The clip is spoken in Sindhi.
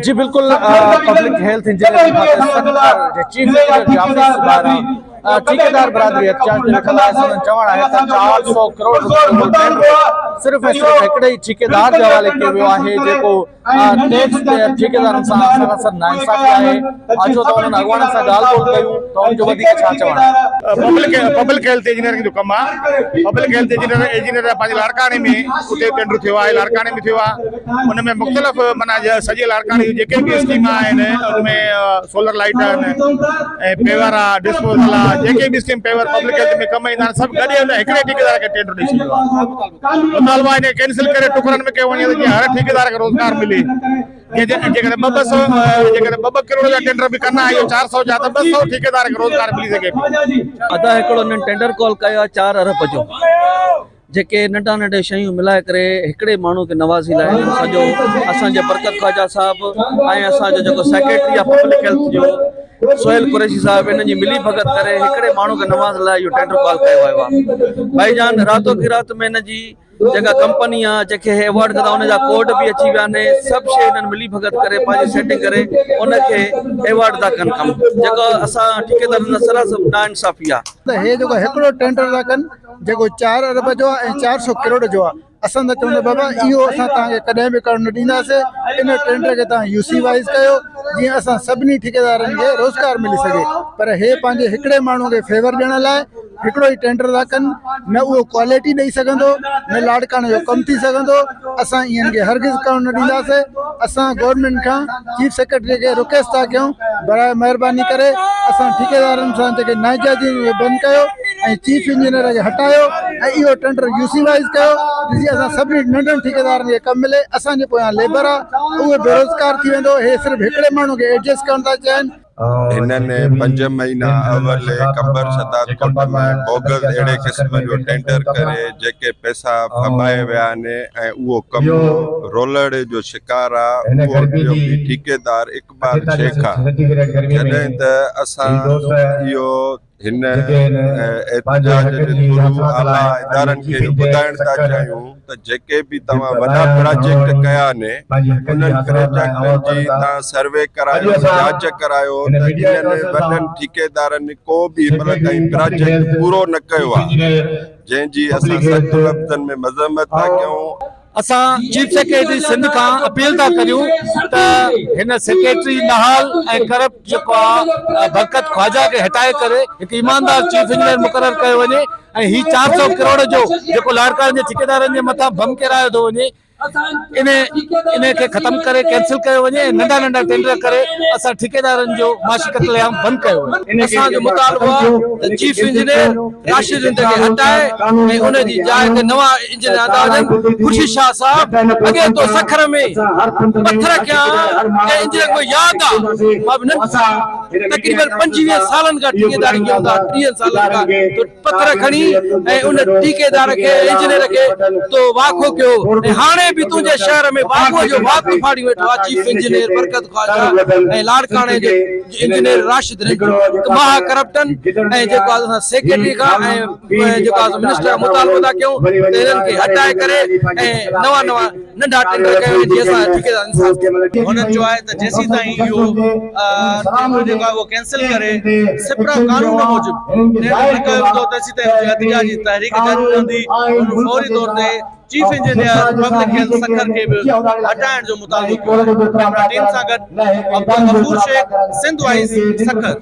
جي بلڪل پبلڪ هيلٿ انجنيئرنگ کاتي سکر جي چيف انجنيئر جي آفيس ٻاهران ٺيڪيدار برادري احتجاج تي ويٺل آهي سندن چوڻ آهي ته 400 ڪروڙ روپين جو ٽينڊر صرف ۽ صرف هڪڙي ئي ٺيڪيدار جي حوالي ڪيو ويو آهي جيڪو ٽيڪس پيئر ٺيڪيدارن سان سراسر ناانصافي آهي اچو ته انهن اڳواڻن سان ڳالهه ٻولهه ڪيون ته ان جو وڌيڪ ڇا چوڻ آهي. پبلڪ هيلٿ انجنيئرنگ جو ڪم آهي پبلڪ هيلٿ انجنيئر پنهنجي لاڙڪاڻي ۾ اتي ٽينڊر ٿيو آهي لاڙڪاڻي ۾ ٿيو آهي ان ۾ مختلف معنيٰ سڄي لاڙڪاڻي جون جيڪي به اسڪيم آهن ان ۾ سولر لائيٽ آهن ۽ پيور آهي ڊسپوزل آهي جيڪي به اسڪيم پيور پبلڪ هيلٿ ۾ ڪم ايندا آهن سڀ گڏي ان هڪڙي ٺيڪيدار کي ٽينڊر ڏئي ڇڏيو آهي مطالبو آهي ان کي ڪينسل ڪري ٽڪرن ۾ ڪيو وڃي ته جيئن هر ٺيڪيدار کي روزگار ملي جيڪڏهن ٻه ٻه سو جيڪڏهن ٻه ٻه ڪروڙ جا ٽينڊر به ڪندا اهو 400 جا ته 200 ٺيڪيدار کي روزگار ملي سگهي پيو. ادا هڪڙو انهن ٽينڊر ڪال ڪيو آهي چار ارب جو جيڪي ننڍا ننڍي شيون ملائي ڪري هڪڙي ماڻهو کي نوازي لاء انهن سڄو اسان جي برڪت خواجا صاحب ۽ اسان جو جيڪو سيڪريٽري آهي پبلڪ هيلٿ جو سهيل قريشي صاحب انهن جي ملي ڀڳت ڪري هڪڙي ماڻهو کي نواز لاء اهو ٽينڊر ڪال ڪيو ويو آهي ڀائي جان راتو ڪي رات ۾ هن جي جيڪا ڪمپني آ جنهن کي ايوارڊ ڪندا ان جا ڪوڊ به اچي ويا آهن سڀ شي انهن ملي ڀڳت ڪري پنهنجي سيٽنگ ڪري ان کي ايوارڊ ٿا ڪن ڪم جيڪو اسان ٺيڪيدارن سان سراسر نا انصافي آ. ته هي جيڪو هڪڙو ٽينڊر ٿا ڪن جيڪو چار ارب جو آ ۽ 400 ڪروڙ جو آ اسان ته چئون ٿا بابا اهو اسان توهان کي ڪڏهن به ڪرڻ نه ڏينداسي ان ٽينڊر کي توهان يو سي وائيز ڪيو جيئن اسان سڀني ٺيڪيدارن کي روزگار ملي سگهي پر هي پنهنجي هڪڙي ماڻهو کي فيور ڏيڻ لاء هڪڙو ئي ٽينڊر ٿا ڪن نه اهو ڪوالٽي ڏئي سگهندو نه لاڙڪاڻي جو ڪم ٿي سگهندو اسان ايئن کي هرگز ڪرڻ نه ڏينداسي اسان گورنمينٽ کان چيف سيڪريٽري کي رڪويسٽ ٿا ڪيون براء مهرباني ڪري اسان ٺيڪيدارن سان جيڪي ناانصافي اهي بند ڪيو ۽ چيف انجنيئر کي هٽايو ۽ اهو ٽينڊر يو سي وائيز ڪيو جيئن اسان سڀني ننڍن ٺيڪيدارن کي ڪم ملي اسان جي پويان ليبر آ اهي بيروزگار ٿي ويندو هي صرف هڪڙي ماڻهو کي ايڊجسٽ ڪرڻ ٿا چاهين. هنن پنج مهينا اول قمبر شھدادڪوٽ ۾ بوگس اهڙي قسم جو ٽينڊر ڪري جيڪي پئسا ڦٻائي ويا آهن ۽ اهو ڪم رولڙي جو شڪار آ اهو ٻيو به ٺيڪيدار اقبال شيخ آ جڏهن ته اسان اهو هن احتجاج جي ٿرو اعليٰ ادارن کي اهو ٻڌائڻ ٿا چاهيون ته جيڪي به توهان وڏا پراجيڪٽ ڪيا آهن انهن پراجيڪٽن جي توهان سروي ڪرايو جاچ ڪرايو ته انهن وڏن ٺيڪيدارن ڪو به هن مهل تائين پراجيڪٽ پورو نه ڪيو آهي جنهن جي اسان سخت لفظن ۾ مذمت ٿا ڪيون. اسان چيف سيڪريٽري سنڌ کان اپيل ٿا ڪريون ته هن سيڪريٽري نهال ۽ ڪرپٽ جيڪو آ برڪت خواجا کي هٽائي ڪري هڪ ايماندار چيف انجنيئر مقرر ڪيو وڃي ۽ هي 400 ڪروڙ جو جيڪو لاڙڪاڻي جي ٺيڪيدارن جي مٿان بم ڪيرايو ٿو وڃي ان ان کي ختم ڪري ڪينسل ڪيو وڃي ۽ ننڍا ننڍا ٽينڊر ڪري اسان ٺيڪيدارن جو معاشي قتل عام بند ڪيو وڃي. اسان جو مطالبو آ ته چيف انجنيئر راشد رند کي هٽائي ۽ ان جي جاء تي نوان انجنيئر آندا وڃن، خورشيد شاهه صاحب اڳي تو سکر ۾ پٿر رکيا ها ڪنهن انجنيئر کي ياد آ مان به ننڍو تقريبن 25 سالن کان ٺيڪيداري ڪيون ٿا 30 سالن کان تو پٿر کڻي ۽ ان ٺيڪيدار کي انجنيئر کي تو واکو ڪيو ۽ هاڻي به تنهنجي شهر ۾ واڳوء جو وات ڦاڙي ويٺو آ چيف انجنيئر برڪت خواجا ۽ لاڙڪاڻي جو انجنيئر راشد رند هڪ مها ڪرپٽن ۽ جيڪو آ اسان سيڪريٽري کان ۽ جيڪو آ منسٽر کان مطالبو ٿا ڪيون ته انهن کي هٽائي ڪري ۽ نوان نوان ننڍا ٽينڊر ڪيا وڃن جيئن اسان ٺيڪيدار انصاف ٿئي. هنن چيو آهي ته جيسيتائين اهو ٽينڊر جيڪو آهي اهو ڪينسل ڪري سپرا قانون موجب ٽينڊر نه ڪيو ويندو تيسيتائين احتجاجي تحريڪ جاري رهندي. هن فوري طور تي chief engineer public health Sukkur کي به هٽائڻ جو مطالبو ڪيو آهي. ڪئميرا ٽيم سان گڏ عبدالغفور شيخ، سنڌ وائس، سکر.